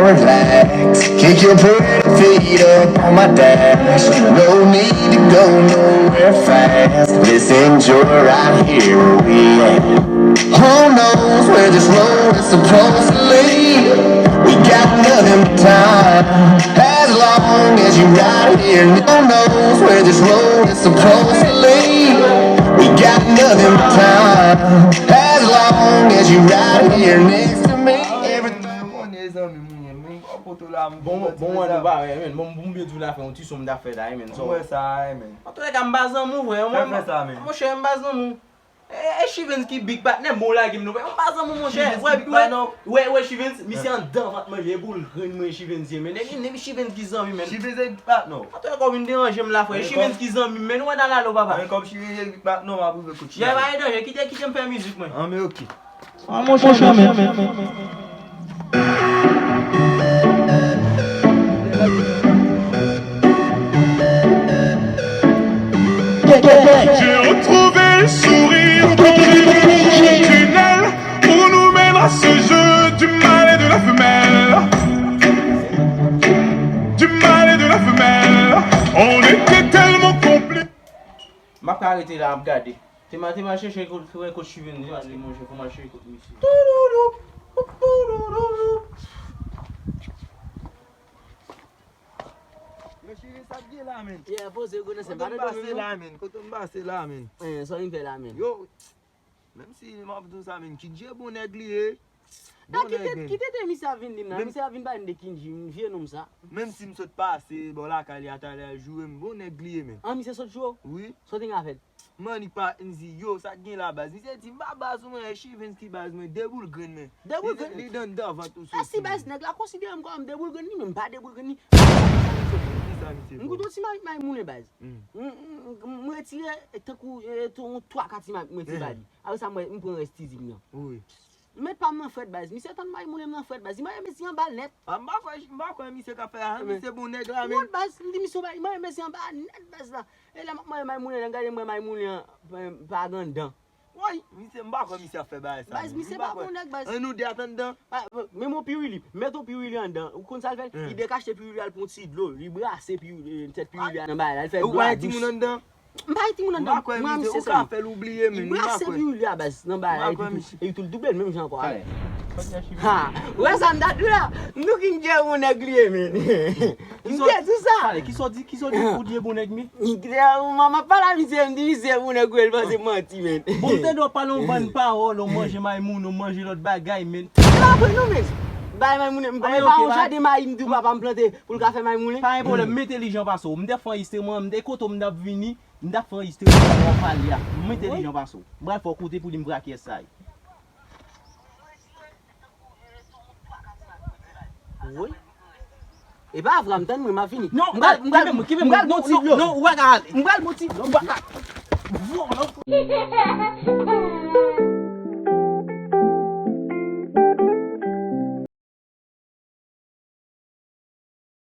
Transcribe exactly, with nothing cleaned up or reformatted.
Relax, kick your pretty feet up on my dash. No need to go nowhere fast. Let's enjoy right here where we at. Who knows where this road is supposed to lead? We got nothing but time. As long as you right here, who knows where this road is supposed to lead? We got nothing but time. As long as you right here next to me, everything. Konnen zanmi m ye, men m ap poto la, m Bon, bon, mwen nou pa wè, men. Bon, bon, byen di w la fè yon ti son m ta fè la, men. Mwen sa, men. Antouka, m pa zanmi w, vre. Mwen, fè sa, men. Monchè, m pa zanmi w. E, e Chivens ki big patnè, bon lage m non. M pa zanmi w, monchè. Chivens ki big patnè. Wè, wè, Chivens, misye andan vant manje, e boul grenn mwen Chivens ye, men. E, e Chivens ki zanmi, men. Chivens e big patnè. Antouka, w vin deranje m la, frè. E Chivens ki zanmi m, men. Nou wè dalalo, papa. Men kòm Chivens e big patnè, m ap rive kout Chivens. Yè, pa gen danje, kite, kite m fè mizik mwen. An, men oke. An, monchè, men. J'ai retrouvé le sourire au coin du tunnel où nous mènera ce jeu du mâle et de la femelle. Du mâle et de la femelle. On était tellement complices. M ap ka rete la, m ap gade. Te ma, te ma chèche kot, kot, kot Steven, te ma li manje pou m al chèche kot misye. Yo, Steven, sa k gen la, men? Yeah, poze, gwo nan sèm. Kote m pase la, men? Kote m pase la, men? Eh, sa w vin fè la, men? Yo, menm si m ap di w sa, men, Kinji bon nèg li ye. Bon nèg, men. Kite, kite te misye ap vin di m nan. Misye ap vin pale m de Kinji, vye nonm sa. Menm si m sot pase bò lakay li a talè, joure m, bon nèg li ye, men. An, misye sot joure w? Wi. Sa w te gen a fè l? Mani pa N Z, yo, sa k gen la, baz? Misye di m pa baz ou, mwen, e Chivens ki baz mwen, de boul grenn, men. De boul grenn? Li, li dan, dan vant ou soti. Mèsi, baz, nèg la konsidere m kòm de boul grenn li, men m pa de boul grenn li. Kisa misye fè? M goute yon ti mayi, mayi moulen, baz. M, m, m, m retire, e, tankou, e, yon twa, kat ti mayi, m retire ba li. Apre sa, m, m pran rès ti zik nan. Wi. M met pa m nan frèt, baz. Misye tann mayi moulen m nan frèt, baz. Li mare mezi anba l nèt. A, m pa kwè, m pa kwè misye ka fè a, misye bon nèg la, men. Wòt, baz, m di misye, baz, li mare mezi anba nèt, baz la. E lè m ap mare mayi moulen an, gade m wè mayi moulen an, pa, pa gen anndan. Woy, misye, m pa kwè misye ap fè bagay sa, men. Baz, misye pa bon nèg, baz. An nou de ap anndan. Pa, men mon pirili, met yon pirili anndan. Ou konn sa l fè? Li dekachte pirili a, l pran ti dlo, li brase pirili, tèt pirili a nan bagay la, l fè dlo a dous. Ou pa gen timoun anndan? M pa gen timoun anndan. M pa kwè misye, ou ka fè l oubliye, men. Li brase pirili a, baz, nan bagay la, epi tou, epi tou l double l menm jan ankò. Ha! Ou wè sa m ta di w la? Nou Kinji bon nèg li ye, men. M te di w sa. Kisa w di, kisa w di pou di e bon nèg mi? M ap pale a misye, m di misye bon nèg, ou wè l panse m manti, men. Bon, m te dwe pale yon bann pawòl, ou manje mayi moun, ou manje lòt bagay, men. Se pa vre non, men. Bay mayi moun, m pa yon jaden mayi m di w papa m plante pou l ka fè mayi moulen. Pa gen pwoblèm, m entèlijan pase w. M te fè anrejistreman, m te kote w m t ap vini, m t ap fè anrejistreman w ap pale a. M entèlijan pase w. M pral fè w koute pou di m vre a kiyès sa ye. Wi. E pa vre, m tann mwen, m ap vini. Non, m pral, m pral, m pral bon ti dlo. Non, ou pa ka ale. M pral bon ti dlo, ou pa ka.